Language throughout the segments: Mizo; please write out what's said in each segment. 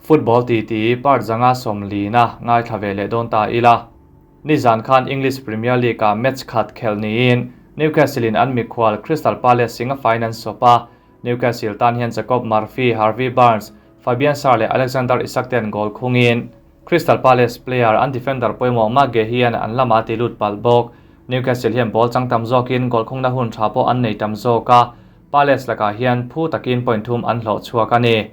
Football titi part 140-na ngaithla ve leh dawn ta ila. Nizan khan English Premier League-ah match khat khelh niin Newcastle-in an mikhual Crystal Palace sing a faiin an sawp a. Newcastle tan hian Jacob Murphy, Harvey Barnes, Fabian Schar leh Alexander Isak ten goal khungin Crystal Palace player an defender pawimawh Marc Guehi an an lamah a ti lut palh bawk. Newcastle hian ball chang tam zawkin goal khungna hun tha pawh an nei tam zawk a, Palace lakah hian phu takin point thum an hlawh chhuak a ni.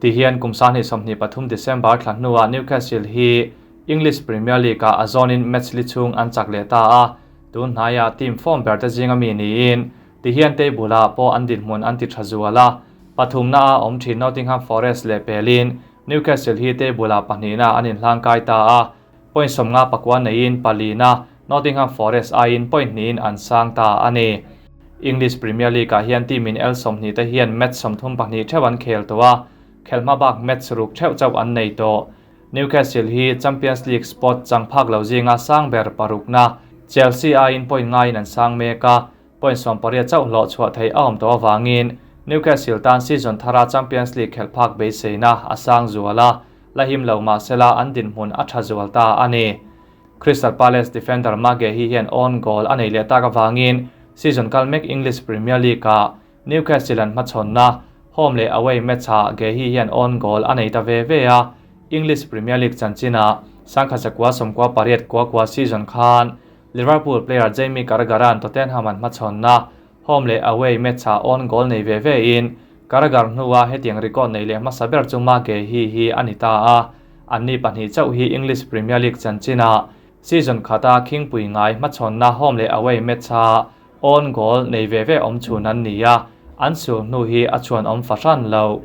Ti hian kum 2023 December thla hnuah Newcastle hi English Premier League-ah a zawnin match li chhung an chak leh ta a, tun hnaiah team form ber te zinga mi niin ti hian table-ah pawh an dinhmun an ti tha zual a, pathumna a awm thin Nottingham Forest leh pelin Newcastle hi table-ah pahnihna an inhlangkai ta a, point 59 neiin palina Nottingham Forest aiin point hnihin an sang ta a ni. English Premier League-ah hian team in el 20 te hian match 32 theuh an khel tawh a, khelh hma bak match ruk theuh chauh an nei tawh. Newcastle hi Champions League spot chang phak lo zinga sang ber parukna Chelsea aiin point ngaiin an sang mek a, point 18 chauh hlawh chhuah theih a awm tawh avangin Newcastle tan season thara Champions League khelh phak beiseina a sang zual a, la him lo mahsela an dinhmun a tha zual ta a ni. Crystal Palace defender Marc Guehi hian own goal a nei leh tak avangin season kal mek English Premier League-ah Newcastle an hmachhawnna home leh away match-ah Guehi hian own goal a nei ta ve ve a, English Premier League chanchinah 1998 kua kua season khan Liverpool player Jamie Carragher-a'n Tottenham an hmachhawnna home leh away match-ah own goal nei ve ve in Carragher hnua hetiang record nei leh hmasa ber chu Marc Guehi hi a ni ta a, anni pahnih chauh hi English Premier League chanchinah season khata khingpui ngai hmachhawnna home leh away match-a own goal nei ve ve awm chhun an ni a, an sul hnu hi a chhuan awm fahran lo.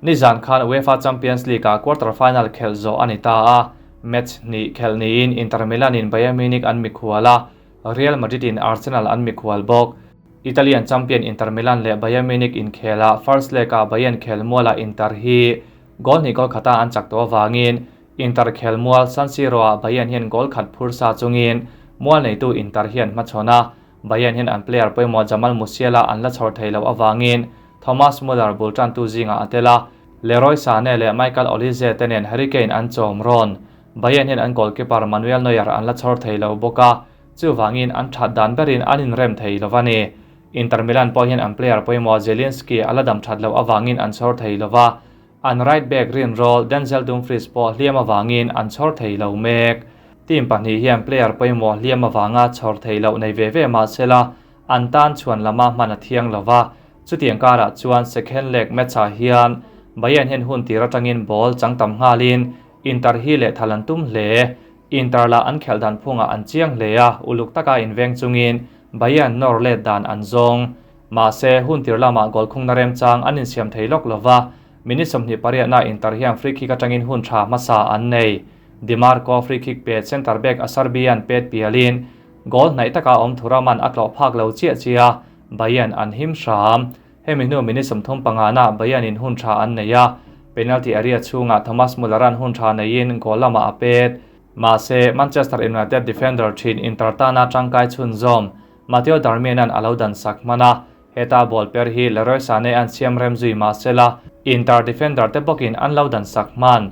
Nizan khan UEFA Champions League-ah quarter final khelh zawh a ni ta a, match hnih khelh niin Inter Milan-in Bayern Munich an mikhual a, Real Madrid-in Arsenal an mikhual bawk. Italian champion Inter Milan leh Bayern Munich inkhelah first leg-ah Bayern khelmualah Inter hi goal hnih goal khata an chak tawh avangin Inter khelmual San Siro-ah Bayern hian goal khat phur sa chungin mual neitu Inter hian hmachhawn a, Bayern hian an player pawimawh Jamal Musiala an la chhawr thei loh avangin Thomas Muller bul tantu zingah a tel a, Leroy Sane leh Michael Olise te nen Harry Kane an chawm rawn. Bayern hian an goalkeeper Manuel Neuer an la chhawr thei lo bawk a, chuvangin an that dan berin an inrem thei lo a ni. Inter Milan pawh hian an player pawimawh Zielinski a la dam that loh avangin an chhawr thei lo va, an right back rinrawl Denzel Dumfries pawh hliam avangin an chhawr thei lo mek. Team pahnih hian player pawimawh hliam avanga chhawr thei loh nei ve ve mahsela an tan chhuan lama hman a thiang lo va, chutiang karah chuan second leg match-ah hian Bayern hian hun tir atangin ball chang tam nghalin Inter hi leh thal an tum hle. Inter lah an khelh dan phungah an chiang hle a, uluk taka inveng chungin Bayern nawr let dan an zawng. Mahse, hun tir lamah goal khungna remchang an insiam thei lawk lo va, minute 28-na Inter hian free kick atangin hun tha hmasa an nei. Di Marco free kick pet centre back a Serbian pet pialin goal hnaih taka awm Thuram-a'n a tlawh phak lo chiah chiah a, Bayern an him hram. Hemi hnu minute 35-na Bayern-in hun tha an nei a, penalty area chhungah Thomas Muller-a'n hun tha neiin goal lamah a pet. Mahse, Manchester United defender thin Inter tana tangkai chhunzawm Matteo Darmian-a'n a lo dan sak hman a, heta ball per hi Leroy Sane-a'n siam rem zui mahsela Inter defender te bawkin an lo dan sak hman.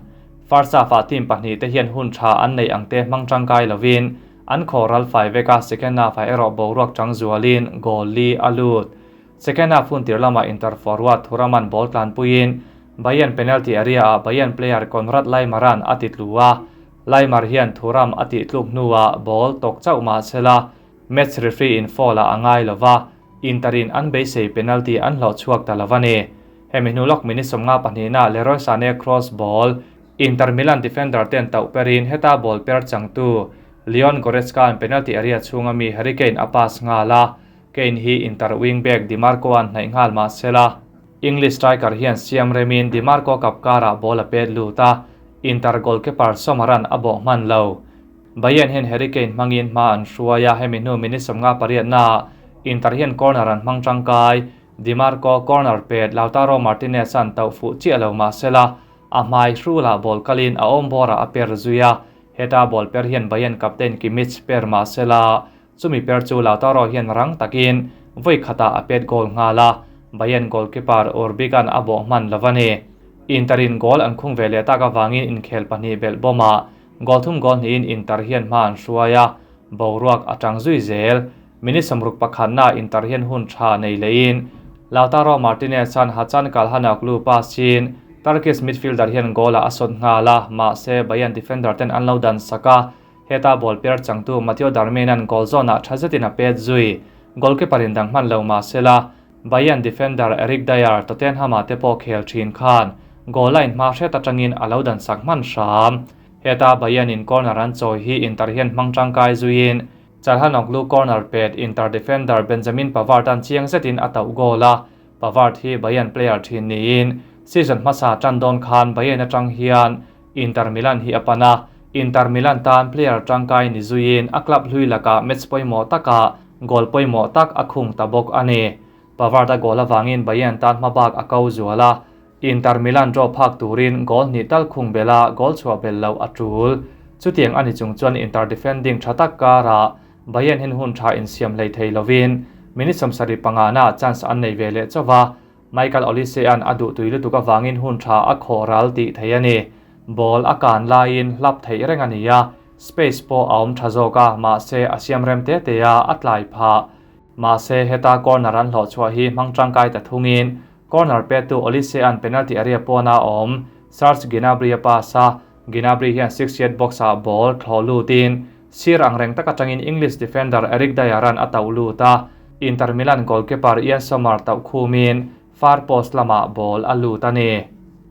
First half-ah team pahnih te hian hun tha an neih ang te hmang tangkai lovin an khaw ral fai vek a, second half-ah erawh boruak tang zualin goal li a lut. Second half hun tir lamah Inter forward Thuram-a'n ball tlanpuiin Bayern penalty area-ah Bayern player Konrad Laimer-a'n a ti tlu a, Laimer hian Thuram a tih tluk hnuah ball tawk chauh mahsela match referee in foul-ah a ngai lo va, Inter-in an beisei penalty an hlawh chhuak ta lo a ni. Hemi hnu lawk minute 52-na Leroy Sane cross ball Inter Milan defender ten tauh perin heta ball per changtu Leon Goretzka-a'n penalty area chhunga mi Harry Kane a pass nghal a, Kane hi Inter wing back Di Marco-a'n hnaih nghal mahsela English striker hian siam remin Di Marco kap karah ball a pet lut a, Inter goalkeeper Sommer-a'n a bawh hman lo. Bayern hian Harry Kane hmangin hma an hruai a, hemi hnu minute 58-naah Inter hian corner an hmang tangkai, Di Marco corner pet Lautaro Martinez-a'n tauh fuh chiah lo mahsela a hmai hrulah ball kalin a awm bawrah a per zui a, heta ball per hian Bayern captain Kimmich per mahsela chumi per chu Lautaro hian rang takin vawi khatah a pet goal nghal a, Bayern goalkeeper Urbigan a bawh hman lo a ni. Inter in goal an khung ve leh tak avangin inkhel pahnih belh bawmah goal thum goal hnihin Inter hian hma an hruai a, boruak a tang zui zel. Minute 61 ah Inter hian hun tha nei lehin Lautaro Martinez an Hakan Calhanoglu pass in Turkish midfielder hian goal a sawt nghal a, mahse Bayern defender ten an lo dan sak a, heta ball per changtu Matteo Darmian an goal zone ah tha zetin a pet zui. Goalkeeper in dang hman lo mahsela Bayern defender Eric Dier Tottenham ah te pawh khel thin khan goal line hma hret atangin a lo dan sak hman hram. Heta Bayern in corner an chawi hi Inter hian hmang tangkai zuiin Calhanoglu corner pet Inter defender Benjamin Pavard an chiang zetin a tauh goal a. Pavard hi Bayern player thin niin season hmasa tan dawn khan Bayern atang hian Inter Milan hi a pan a. Inter Milan tan player tangkai ni zuiin a club hlui laka match pawimawh taka goal pawimawh tak a khung ta bawk a ni. Pavard a goal awangin Bayern tan hmabak a ko zual a. Inter Milan draw phak turin goal hnih tal khung bela goal chhuah bel lo a tul. Chutiang ani chung chuan Inter defending tha tak kara Bayern hin hun tha insiam hlei thei lovin minute 75 na chance an nei ve leh chawa Michael Olise an a duh tui lutuk awangin hun tha a khaw ral tih thei ani. Ball a kan laiin hlap thei reng ani a, space pawh a awm tha zawk a, mahse a siam rem te te a a tlai phah. Mahse heta corner an hlawh chhuah hi hmang tangkai ta thungin corner pe tu Olise an penalty area pawna awm Serge Gnabry a pass a. Gnabry hian 6-yard box ah ball thlo lutin sir ang reng tak atangin English defender Eric Dier an a tauh lut a. Inter Milan goalkeeper Ian Sommer tauh khumin far post lama ball a lut ani.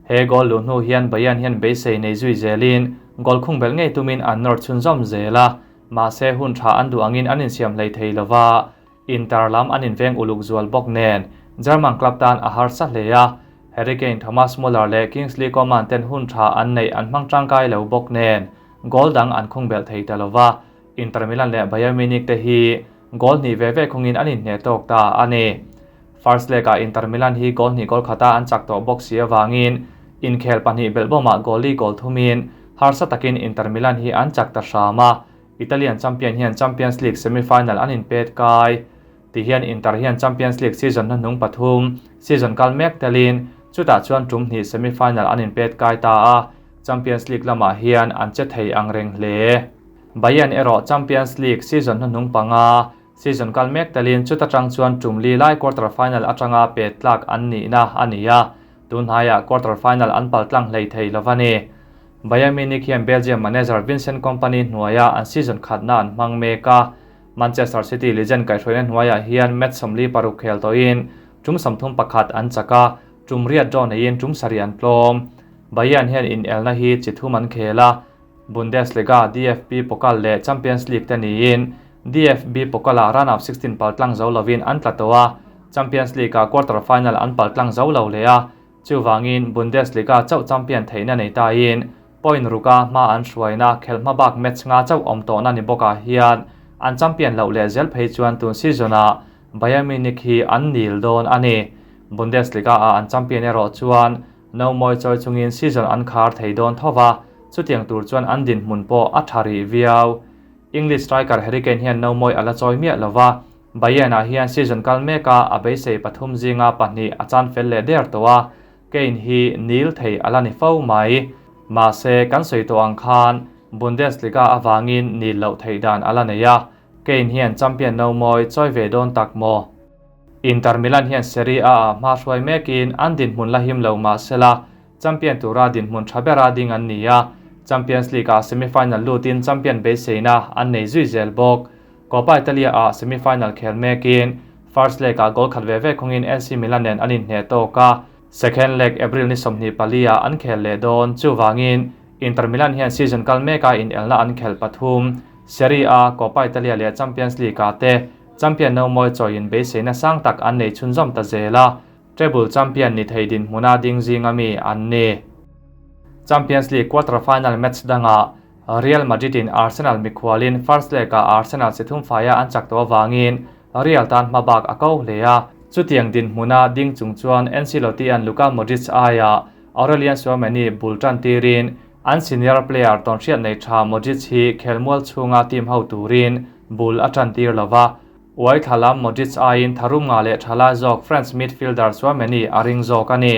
He goal lu hnu hian Bayern hian beisei nei zui zelin goal khung bel ngei tumin an nawr chhunzawm zel a, mahse hun tha an duh angin an insiam hlei thei lova. Inter lam an inveng uluk zual bawk nen German club tan a harsa hle a. Harry Kane, Thomas Muller leh Kingsley Coman ten hun tha an nei an hmang tangkai lo bawk nen goal dang an khung bel thei ta lova. Inter Milan leh Bayern Munich te hi goal hnih ve ve khungin an inhne tawk ta ani. First leg ah Inter Milan hi goal hnih goal khata an chak tawh bawk si awangin inkhel pahnih belh bawmah goal li goal thumin harsa takin Inter Milan hi an chak ta hram a. Italian champion hian Champions League semi-final an inpet kai. Ti hian Inter hian Champions League season hnuhnung pathum season kal mek telin chutah chuan tum hnih semi-final an inpet kai ta a. Champions League lamah hian an che thei ang reng hle. Bayern erawh Champions League season hnuhnung panga season kal mek telin chuta tang chuan tum li lai quarter final atanga pet tlak an ni na ani a. Tunhnaiah quarter final an pal tlang hlei thei lovani. Bayern Munich hian Belgium manager Vincent Kompany hnuaia an season khatna an hmang mek a. Manchester City legend kaihhruaina hnuaiah hian match 46 khel tawhin tum 31 an chak a, tum riat draw neiin tum sarih an tlawm. Bayern hian in elna hi chi thum an khel a. Bundesliga, DFB Pokal leh Champions League te niin DFB Pokal ah round of 16 pal tlang zo lovin an tla tawh a. Champions League ah quarter final an pal tlang zo lo leh a. Chuwangin Bundesliga chauh champion theihna nei ta in point ruka hma an hruaina khel hmabak match nga chauh awm tawhna ni bawkah hian an champion loh leh zel phei chuan tun season ah Bayern Munich hi an nil dawn ani. Bundesliga ah an champion erawh chuan no mawi chawi chungin season an khar thei dawn thova, chutiang tur chuan an din hmun pawh a tha rih viau. English striker Harry Kane hian no mawi ala chawi miah lova, Bayern ah hian season kal meka a beisei pathum zinga pahnih a chan fel leh der tawh a. Kane hi nil thei ala ni fo mai. Mahse kan sawi tawh ang khan Bundesliga awangin nil loh theih dan ala nei a. Kane hian champion no mawi chawi ve dawn tak maw. Inter Milan hian Serie A ah hma hruai mekin an dinhmun la him lo mahsela champion tura dinhmun tha bera ding an ni a. Champions League ah semi-final lutin champion beiseina an nei zui zel bawk. Coppa Italia ah semi-final khel mekin first leg ah goal khat ve ve khungin AC Milan nen an inhne tawk a. Second leg April ni 24 ah an khel leh dawn. Chuwangin Inter Milan hian season kal meka in elna an khel pathum Serie A, Coppa Italia leh Champions League ah te champion no mawi chawiin beiseina sang tak an nei chhunzawm ta zel a. Treble champion ni thei din hmuna ding zinga mi an ni. Champions League quarter final match danga Real Madrid in Arsenal mikhualin first leg ah Arsenal si thum faia an chak tawh awangin Real tan hmabak a ko hle a. Chutiang din hmuna ding chung chuan Ancelotti an Luka Modric aia Aurelien Tchouameni bul tan tirin an senior player tawn hriat nei tha Modric hi khelmual chhunga team ho turin bul a tan tir lova. Uai thlalam Modric aiin tharum nga leh thala zawk France midfielder Tchouameni a ring zawk ani.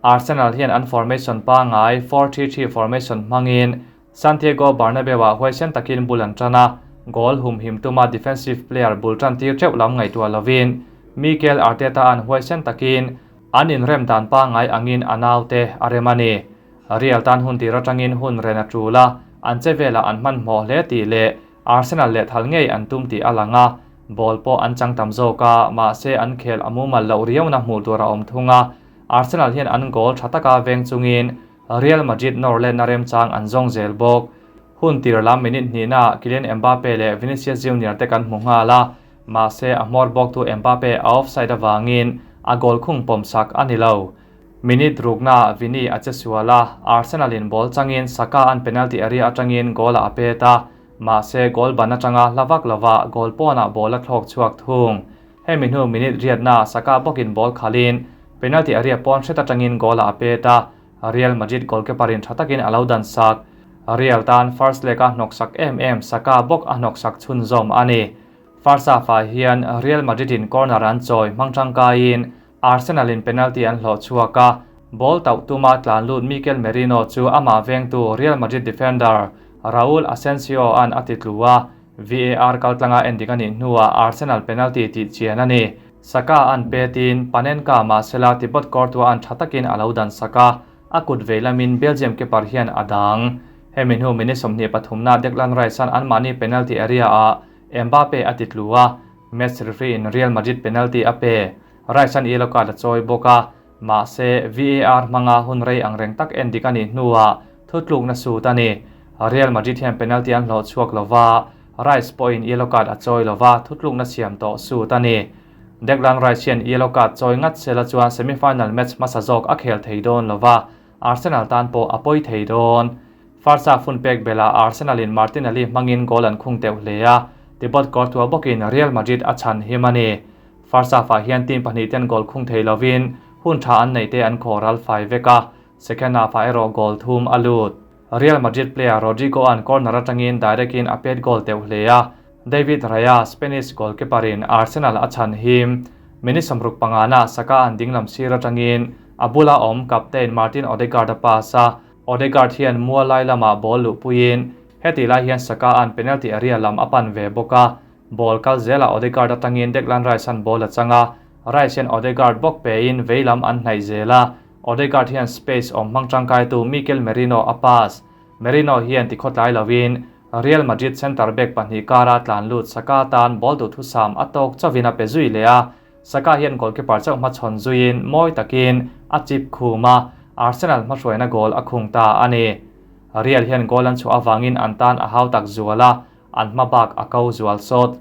Arsenal hian an formation pangngai 4-3-3 formation hmangin Santiago Bernabeu-ah huaisen takin bul an tan a, goal humhim tuma defensive player bul tan tir teuh lam ngaihtuah lovin Mikel Arteta-a'n huaisen takin an inrem dan pangngai angin a naute a rem a ni. Real tan hun tir atangin hun ren a tul a, an che velah an hmanhmawh hle tih leh Arsenal leh thal ngei an tum tih a lang a, ball pawh an chang tam zawk a, mahse an khel a mumal loh riauna hmuh tur a awm thung a, Arsenal hian an goal tha taka veng chungin Real Madrid nawr letna remchang an zawng zel bawk. Hun tir lam minute hnihnaah Kylian Mbappe leh Vinicius Junior te kan hmu nghal a, mahse a hmawr bawktu Mbappe a offside avangin a goal khung pawm sak a ni lo. Minute ruknaah Vini a che sual a, Arsenal in ball changin Saka an penalty area atangin goal ah a pet a, mahse goal ban atanga hla vak lovah goal pawnah ball a thlawk chhuak thung. Hemi hnu minute riatnaah Saka bawkin ball khalhin penalty area pawn hret atangin goal ah a pet a, Real Madrid goalkeeper in tha takin a lo dan sak. Real tan first leg a hnawk sak em em Saka bawk a hnawk sak chhunzawm a ni. First half ah hian Real Madrid in corner an chawi hmang tangkaiin Arsenal in penalty an hlawh chhuak a, ball tauh tuma tlan lut Mikel Merino chu amah vengtu Real Madrid defender Raul Asensio an a ti tlu a, VAR kaltlanga endik a nih hnuah Arsenal penalty tih chian a ni. Saka an petin Panenka mahsela Thibaut Courtois an tha takin a lo dan sak a, a kut vei lamin Belgium keeper hian a dang. Hemi hnu minute 23 na Declan Rice an anmahni penalty area ah Mbappe a ti tlu a, match referee in Real Madrid penalty a pe. Rice an yellow card a chawi bawk a, mahse VAR hmanga hun rei ang reng tak endik a nih hnuah thutlukna sut a ni. Real Madrid hian penalty an hlawh chhuak lova, Rice pawhin yellow card a chawi lova, thutlukna siam tawh sut a ni. Declan Rice hian yellow card chawi ngat sela chuan semi-final match hmasa zawk a khel thei dawn lova, Arsenal tan pawh a pawi thei dawn. First half hun pek belah Arsenal in Martinelli hmangin goal an khung teuh hle a, Thibaut Courtois bawkin Real Madrid a chhan him a ni. First half ah hian team pahnih ten goal khung thei lovin hun tha an neih te an khawh ral fai vek a, second half ah erawh goal thum a lut. Real Madrid player Rodrygo an corner atangin direct in a pet goal teuh hle a, David Raya, Spanish goalkeeper in Arsenal a chhan him. Minute 65 na Saka an dinglam sir atangin a bula awm captain Martin Odegaard a pass a, Odegaard hian mual lai lamah ball luhpuiin heti lai hian Saka an penalty area lam a pan ve bawk a, ball kal zelah Odegaard atangin Declan Rice an ball a chang a, Rice hian Odegaard bawk pein vei lam an hnaih zel a, Odegaard hian space awm hmang tangkaitu Mikel Merino a pass. Merino hian tikhawtlai lovin Real Madrid centre back pahnih kara tlan lut Saka tan ball duh thusam a tawk chauhin a pe zui leh a, Saka hian goalkeeper chauh hmachhawn zuiin mawi takin a chip khum a, Arsenal hmahruaina goal a khung ta a ni. Real hian goal an chhuah avangin an tan a hau tak zual a, an hma bak a ko zual sawt.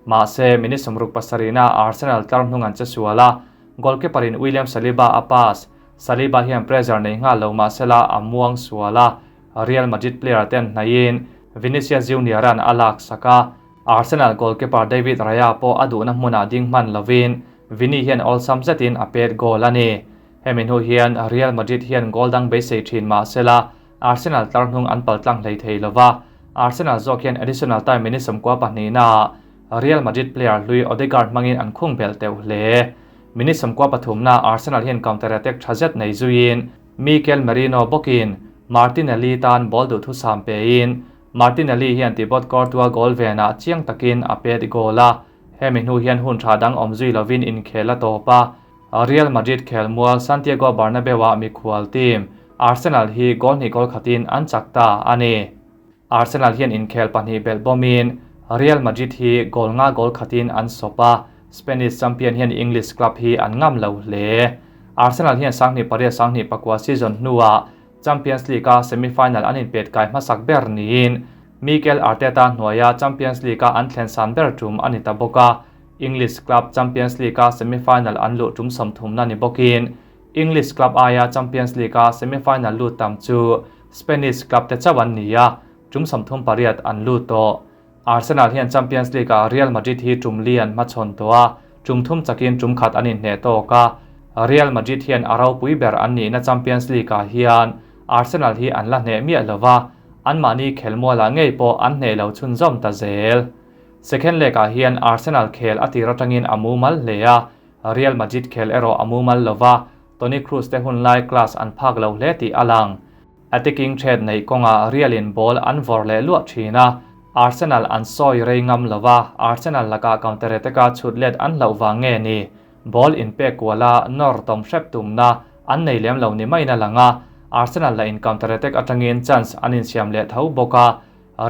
Mahse, minute 67 na Arsenal tlar hnung an che sual a, goalkeeper in William Saliba a pass. Saliba hian pressure nei nghal lo mahsela a muang sual a, Real Madrid player ten hnaihin Vinicius Junior an a lak sak a, Arsenal goalkeeper David Raya pawh a duhna hmunah ding hman lovin Vini hian awlsam zetin a pet goal a ni. Hemi hnu hian Real Madrid hian goal dang beisei thin mahsela Arsenal tlar hnung an paltlang hlei thei lova, Arsenal zawk hian additional time minute 92 naah Real Madrid player hlui Odegaard hmangin an khung belh teuh hle. Minute 93 naah Arsenal hian counter attack tha zet nei zuiin Mikel Merino bawkin Martinelli tan ball duh thusam pein Martinelli hian Thibaut Courtois goal venah chiang takin a pet goal a, hemi hnu hian hun tha dang awm zui lovin inkhel a tawp a. Real Madrid khel mual Santiago Bernabeu-ah mikhual team Arsenal hi goal hnih goal khatin an chak ta a ni. Arsenal hian inkhel pahnih belh bawmin Real Madrid hi goal nga goal khatin an sawp a, Spanish champion hian English club hi an ngam lo hle. Arsenal hian 2008 2009 season hnuah Champions League-a semi-final an inpet kai hmasak ber niin Mikel Arteta hnuaia Champions League-a an thlen san ber tum a ni ta bawk a, English club Champions League-a semi-final an luh tum 30 na ni bawkin English club aia Champions League-a semi-final lut tam chu Spanish club te chauh an ni a, tum 38 an lut tawh. Arsenal hian Champions League-a Real Madrid hi tum li an hmachhawn tawh a, tum thum chakin tum khat an inhneh tawk a. Real Madrid hian a ropui ber an nihna Champions League-ah hian Arsenal hi an la hneh miah lova, anmahni khelmualah ngei pawh an hneh lo chhunzawm ta zel. Second leg-ah hian Arsenal khel a tir atangin a mumal hle a, Real Madrid khel erawh a mumal lova, Toni Kroos te hunlai class an phak lo hle tih a lang. Attacking threat neih kawngah Real in ball an vawrh leh luah thin a, Arsenal an sawi rei ngam lo a, Arsenal lakah counter attack-a chhut let an hlauh vang nge ni? Ball inpek kuala nawr tawm hrep tumna an nei lem lo ni maiin a lang a, Arsenal lah in counter attack atangin chance an insiam leh tho bawk a,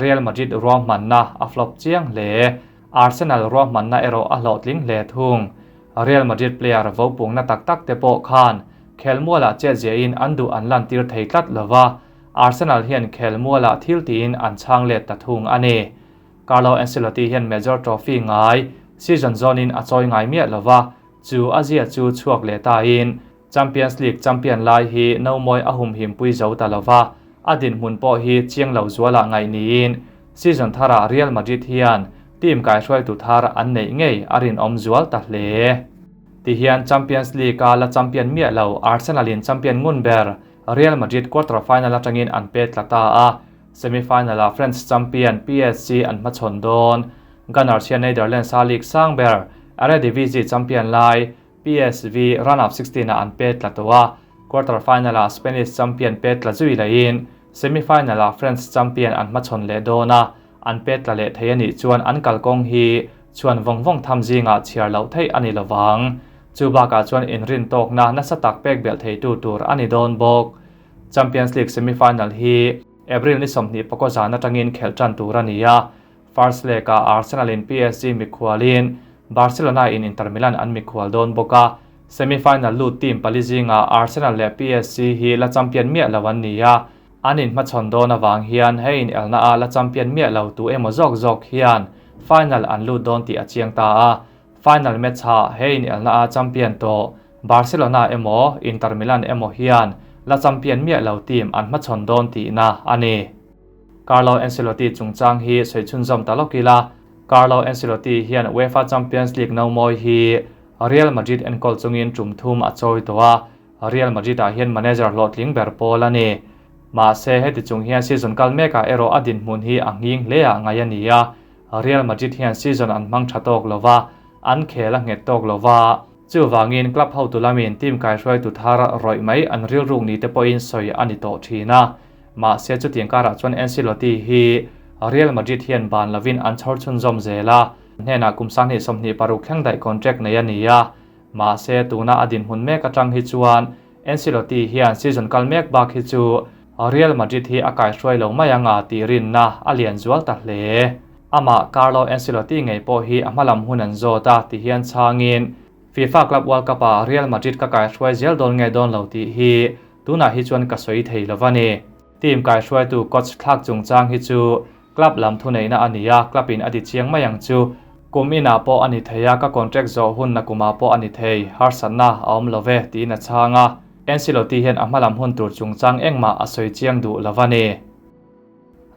Real Madrid ruahmanna a flop chiang hle. Arsenal ruahmanna erawh a hlawhtling hle thung. Real Madrid player vopungna tak tak te pawh khan khelmualah chetziahin an duh an lantir thei tlat lo va, Arsenal hian khelmualah thil tiin an chhang let ta thung a ni. Carlo Ancelotti hian major trophy ngai season zawnin a chawi ngai miah lo va, chu a zia chu chhuak leh tain Champions League champion lai hi nomawi a humhimpui zo ta lo va, a dinhmun pawh hi chiang lo zualah ngaih niin season tharah Real Madrid hian team kaihruaitu thar an neih ngei a rinawm zual ta hle. Tihian Champions League-a la champion miah lo Arsenal-in champion ngun ber Real Madrid quarter-final atangin an pet tla ta a, semi-final-ah French champion PSG an hmachhawn dawn. Gunners hian Netherlands-a league sang ber Eredivisie champion lai PSV round of 16 ah an pet tla tawh a, quarter final ah Spanish champion pet tla zui laiin semi final ah French champion an hmachhawn leh dawn a, an pet tla leh thei a nih chuan an kalkawng hi chhuan vawng vawng tham zingah chhiar loh theih a ni lovang. Chu bakah chuan inrin tawkna nasa tak pek belh theitu tur a ni dawn bawk. Champions League semi final hi April ni 24 zan atangin khelh tan tur a ni a, First leg ah Arsenal in PSG mikhualin Barcelona in Inter Milan an mikhual dawn bawk a, semi-final lut team pali zingah Arsenal leh PSG hi la champion miah lo an ni a, an inhmachhawn dawn avang hian hei inelna ah la champion miah lo tu emaw zawk zawk hian final an lut dawn tih a chiang ta a, final match ah hei inelna ah champion tawh Barcelona emaw Inter Milan emaw hian la champion miah lo team an hmachhawn dawn tihna a ni. Carlo Ancelotti chungchang hi sawi chhunzawm ta lawk ila, Carlo Ancelotti hian UEFA Champions League nomawi hi Real Madrid enkawl chungin tum thum a chawi tawh a, Real Madrid-ah hian manager hlawhtling ber pawl a ni. Mahse, heti chung hian season kal mekah erawh a dinhmun hi a nghing hleah ngaih a ni a, Real Madrid hian season an hmang tha tawk lo va, an khel a nghet tawk lo va, chuvangin club hotu lamin team kaihruaitu thar rawih mai an rilruk ni te pawhin sawi a ni tawh thin a. Mahse chutiang karah chuan Ancelotti hi Real Madrid hian ban lovin an chhawr chhunzawm zel a, hnenah kum 2026 thleng daih contract nei a ni a. Mahse tuna a dinhmun mek atang hi chuan Ancelotti hian season kal mek bak hi chu Real Madrid hi a kaihruai lo mai anga tih rinna a lian zual ta hle. Amah Carlo Ancelotti ngei pawh hi a hmalam hun an zawt a ti hian chhangin FIFA Club World Cup-ah Real Madrid ka kaihruai zel dawn nge dawn lo tih hi Tunah hi chuan ka sawi thei lo va ni. Team kaihruaitu coach thlak chungchang hi chu club lam thuneihna a ni a, club in a ti chiang mai ang chu. Kum inah pawh a ni thei a, ka contract zawh hunna kumah pawh a ni thei, harsatna a awm lo ve, tiin a chhang a. Ancelotti hian a hmalam hun tur chungchang engmah a sawi chiang duh lo va ni.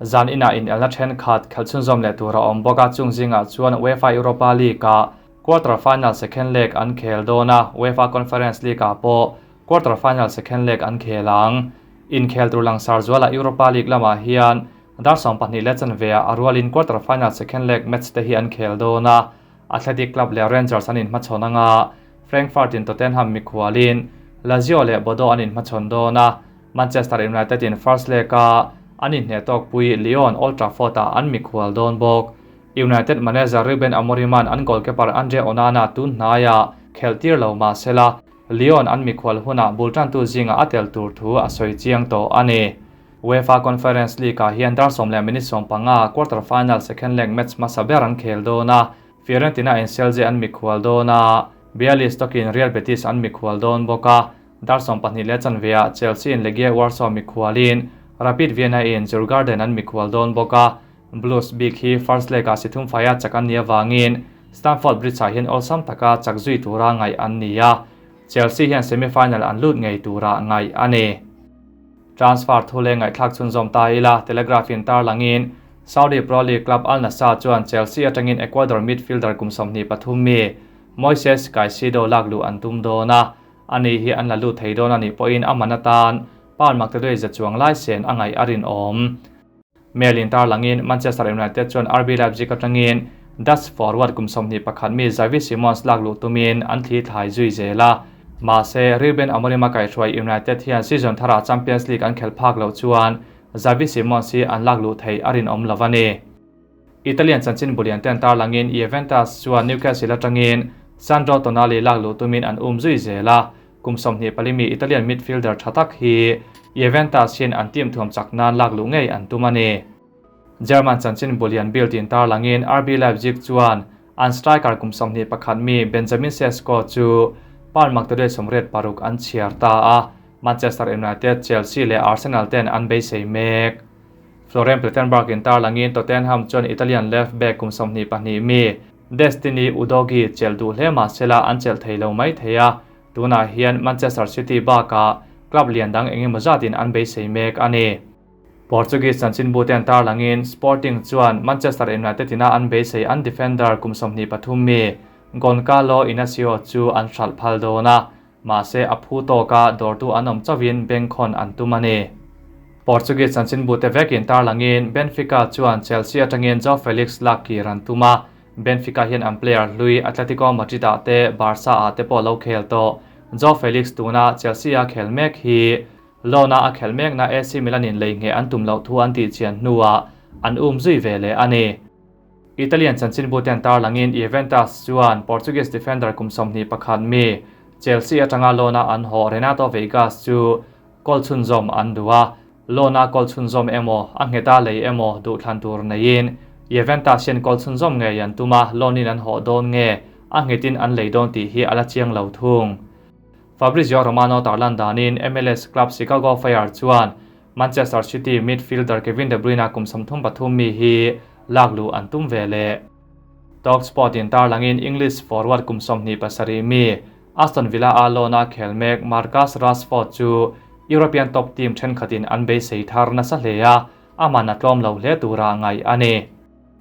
Zan inah inelna thenkhat khelh chhunzawm leh tur a awm bawk a, chung zingah chuan UEFA Europa League-ah quarter final second leg an khel dawn a, UEFA Conference League-ah pawh Quarter final second leg an khel ang. Inkhel tur langsar zualah Europa League lamah hian dar 12 leh chanveah a rualin quarter final second leg match te hi an khel dawn a. Athletic Club leh Rangers an inhmachhawn anga, Frankfurt in Tottenham mikhualin Lazio leh Bodo an inhmachhawn dawn a, Manchester United in first leg a an inhnehtawkpui Lyon Old Trafford ah an mikhual dawn bawk. United manager Ruben Amorim-a'n an goalkeeper Andre Onana tun hnaiah khelh tir lo mah sela, Lyon an mikhual hunah bul tantu zingah a tel tur thu a sawi chiang tawh a ni. UEFA Conference League-ah hian dar 10 minute 15 quarter final second leg match hmasa ber an khel dawn a, Fiorentina in Celje an mikhual dawn a, Bialystok in Real Betis an mikhual dawn bawk a, dar 12 leh chanveah Chelsea in Legia Warsaw mikhualin Rapid Vienna in Djurgarden an mikhual dawn bawk a, Blues bik hi first leg-ah si thum faia chak an nih avangin Stamford Bridge-ah hian awlsam taka chak zui tura ngaih an ni a, Chelsea hian semi-final an lut ngei tura ngaih a ni. Transfer thu leh ngaihthlak chhunzawm ta ila, Telegraph-in tarlangin Saudi Pro League club Al Nassr chuan Chelsea atangin Ecuador midfielder kum 23 mi Moises Caicedo lak luh an tum dawn a, ani hi an la lut thei dawn a nih pawhin a man atan pound maktaduai za chuang lai sen a ngaih a rinawm. Mail in tarlangin Manchester United chuan RB Leipzig atangin Dutch forward kum 21 mi Xavi Simons lak luh tumin an thli thlai zui zel a. Mahse, Ruben Amorim-a kaihhruai United hian season tharah Champions League an khelh phak loh chuan Xavi Simons hi an lak luh theih a rinawm lo a ni. Italian chanchin bulian ten tarlangin Juventus chuan Newcastle atangin Sandro Tonali lak luh tumin an um zui zel a, kum 24 mi Italian midfielder tha tak hi Juventus hian an team thuam chak nan lak luh ngei an tum a ni. German chanchin bulian Bild in tarlangin RB Leipzig chuan an striker kum 21 mi Benjamin Sesko chu pound maktaduai 86 an chhiar ta a, Manchester United, Chelsea leh Arsenal ten an beisei mek. Florian Plettenberg in tarlangin Tottenham chuan Italian left back kum 22 mi Destiny Udogie chelh duh hle mah sela an chelh thei lo mai thei a, tunah hian Manchester City bakah club lian dang engemaw zatin an beisei mek a ni. Portuguese chanchinbu ten tarlangin Sporting chuan Manchester United ina an beisei an defender kum 23 mi Goncalo Inacio chu an hralh phal dawn a, mahse a phu tawka dawrtu an awm chauhin bengkhawn an tum a ni. Portuguese chanchinbu te vekin tarlangin Benfica chuan Chelsea atangin Joao Felix lak kir an tum a, Benfica hian an player hlui Atletico Madrid ah te Barca ah te pawh lo khel tawh. Joao Felix tuna Chelsea a khel mek hi loan a a khel mekna AC Milan in lei nge an tum loh thu an tih chian hnuah an um zui ve leh a ni. Italian chanchinbu ten tarlangin Juventus chuan Portuguese defender kum 21 mi Chelsea atanga loan a an haw Renato Veigas chu goal chhunzawm an duh a, loan a goal chhunzawm emaw a ngheta lei emaw duh thlan tur neiin Juventus hian goal chhunzawm ngei an tum a, loan in an haw dawn nge a nghetin an lei dawn tih hi a la chiang lo thung. Fabrizio Romano tarlan danin MLS club Chicago Fire chuan Manchester City midfielder Kevin De Bruyne kum 33 mi hi lak luh an tum ve leh. Talksport in tarlangin English forward kum 27 mi Aston Villa a loan a khel mek Marcus Rashford chu European top team thenkhatin an beisei thar nasa hle a, aman a tlawm lo hle tura ngai a ni.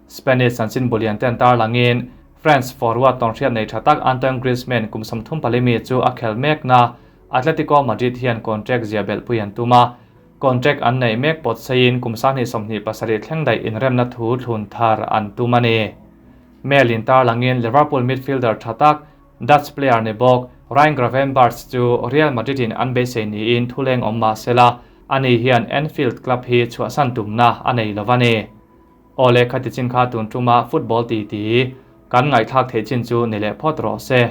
Spanish chanchin bulian ten tarlangin France forward tawnhriat nei tha tak Antoine Griezmann kum 34 mi chu a khel mek na Atletico Madrid hian contract zia belh pui an tum a, contract an nei mek pawt seiin kum 27 thleng daih inremna thu thlun thar an tum a ni. Mail in tarlangin Liverpool midfielder tha tak Dutch player ni bawk Ryan Gravenberch chu Real Madrid in an beisei niin thuleng awm mah sela, ani hian Anfield club hi chhuahsan tumna a nei lo a ni. Awle khati chin kha tun tuma football ti ti kan ngaihthlak theih chin chu ni leh phawt rawh se.